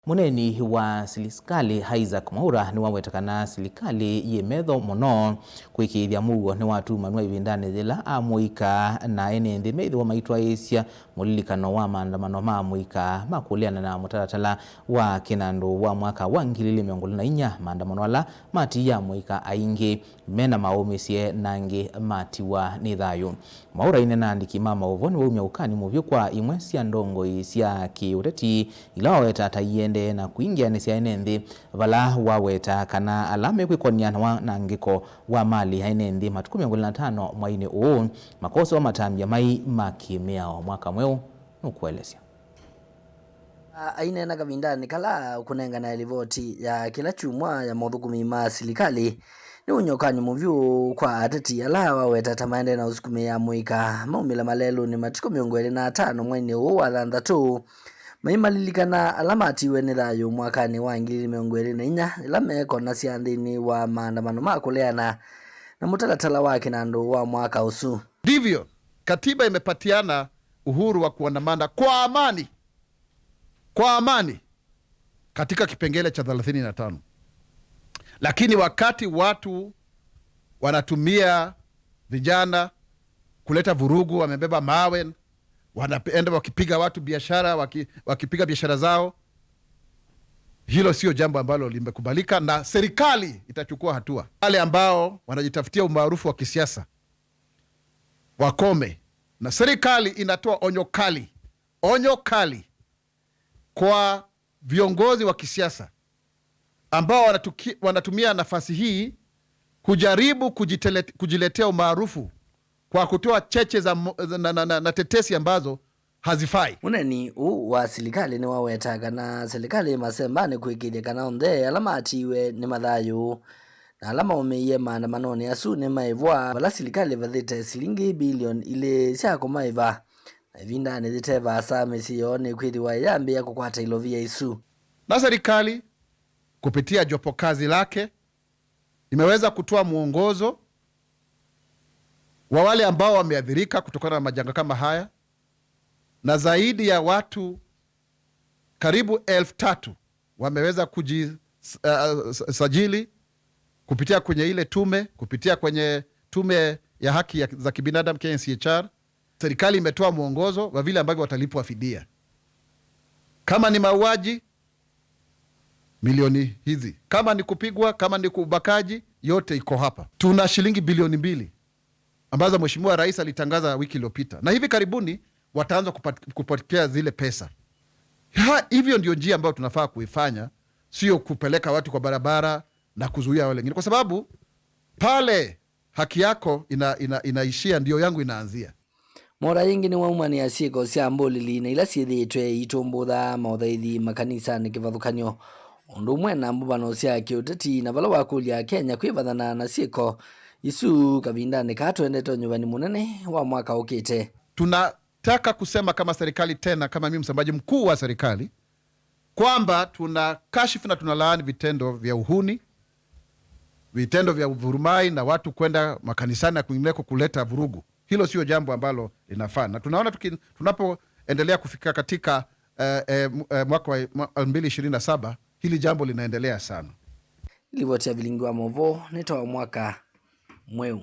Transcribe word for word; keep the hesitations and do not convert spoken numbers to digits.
Mũneeni wa silikalĩ Isaac Mwaura nĩwaweta kana silikalĩ yĩ metho mũno kũĩkĩĩthya mũuo nĩwatumanw'a ĩvindanĩ yĩla amũika na ene nthĩ methĩwa maitwaĩĩsya mũlilikano wa maandamano ma amũika ma kũleana na mũtalatala wa kĩnandũ wa mwaka wa ngili ili mĩongo ĩlĩ na inya, maandamano ala matiie amũika aingĩ mena maũmĩsye na angĩ matiwa nĩ thayũ. Mwaura aineena na andĩki ma maũvoo nĩwaumya ũkani mũvyũ kwa imwe sya ndongoi sya kĩũteti ila waweta ta iendee na kwingĩanĩsya ene nthĩ, vala waweta kana ala mekwĩkonia na wanangĩko wa mali ya ene nthĩ matukũ mĩongo ĩlĩ na atano mweinĩ ũũ makosewa matambya mai ma kĩmĩao. Mwaka Mweũ nũkũelesya. A- Aineena kavindanĩ kala ũkũnengana livoti ya kĩla kyumwa ya mothũkũmi ma silikalĩ, nĩwaumya ũkani mũvyũ kwa ateti ala waweta ta maendee na ũsukumĩa amũika maumĩle malelũnĩ matukũ mĩongo ĩlĩ na atano mweinĩ ũũ wa thanthatũ, maimalilikana ala matiwe nĩ thayũ mwakanĩ wa ngili mĩongo ĩlĩ na inya, ĩla meekonasya nthĩnĩ wa maandamano ma kũleana na mũtalatala wa kĩnandũ wa mwaka ũsu. Ndivyo, katiba imepatiana uhuru wa kuandamana kwa amani, kwa amani katika kipengele cha thelathini na tano. Lakini wakati watu wanatumia vijana kuleta vurugu, wamebeba mawe, wanaenda wakipiga watu biashara, waki, wakipiga biashara zao, hilo sio jambo ambalo limekubalika na serikali itachukua hatua. Wale ambao wanajitafutia umaarufu wa kisiasa wakome, na serikali inatoa onyo kali, onyo kali kwa viongozi wa kisiasa ambao wanatuki, wanatumia nafasi hii kujaribu kujitele, kujiletea umaarufu kwa kutoa cheche za, mo- na, na, na, na tetesi ambazo hazifai. Mũneeni ũũ wa silikalĩ nĩwaweta kana silikalĩ ĩ masembanĩ kũĩkĩĩthya kana onthe ala matiiwe nĩ mathayũ, na ala maũmĩie maandamanonĩ asu nĩmaĩvwa, vala silikalĩ ĩvathĩte silingi bilioni ilĩ sya kũmaĩva, na ĩvindanĩ yĩte vaasa mĩsyĩ yoo nĩkwĩthĩwa yambĩĩa kũkwata ilovia isu. Na serikali kupitia jopo kazi lake imeweza kutoa mwongozo wa wale ambao wameathirika kutokana na majanga kama haya, na zaidi ya watu karibu elfu tatu wameweza kujisajili kupitia kwenye ile tume, kupitia kwenye tume ya haki ya, za kibinadamu K N C H R. Serikali imetoa mwongozo wa vile ambavyo watalipwa fidia. Kama ni mauaji, milioni hizi. Kama ni kupigwa, kama ni ubakaji, yote iko hapa. Tuna shilingi bilioni mbili ambazo Mheshimiwa Rais alitangaza wiki iliyopita, na hivi karibuni wataanza kupat, kupokea zile pesa. Ha, hivyo ndio njia ambayo tunafaa kuifanya, sio kupeleka watu kwa barabara na kuzuia wale wengine, kwa sababu pale haki yako ina, ina, inaishia, ndio yangu inaanzia. Mwaura yĩngĩ nĩwaumanĩa syĩko sya mbũlĩli na ila syĩthĩĩtwe iitumbũtha maũthaithi makanisanĩ kĩvathũkany'o, ũndũ ũmwe na mbũvano sya kĩũteti, na vala wakũlya Akenya kwĩvathana na syĩko isu kavindanĩ kaa twendete ũnyuvani mũnene wa mwaka ũkĩte. Tunataka kusema kama serikali tena, kama mimi msemaji mkuu wa serikali, kwamba tunakashifu na tunalaani vitendo vya uhuni, vitendo vya uvurumai na watu kwenda makanisani na kwingineko kuleta vurugu. Hilo sio jambo ambalo linafaa. Na tunaona tuki, tunapoendelea kufika katika eh, eh, m- eh, mwaka wa mwa- elfu mbili ishirini na saba, hili jambo linaendelea sana. Livoti ya vilingi wa maũvoo nĩ ta wa mwaka mweũ.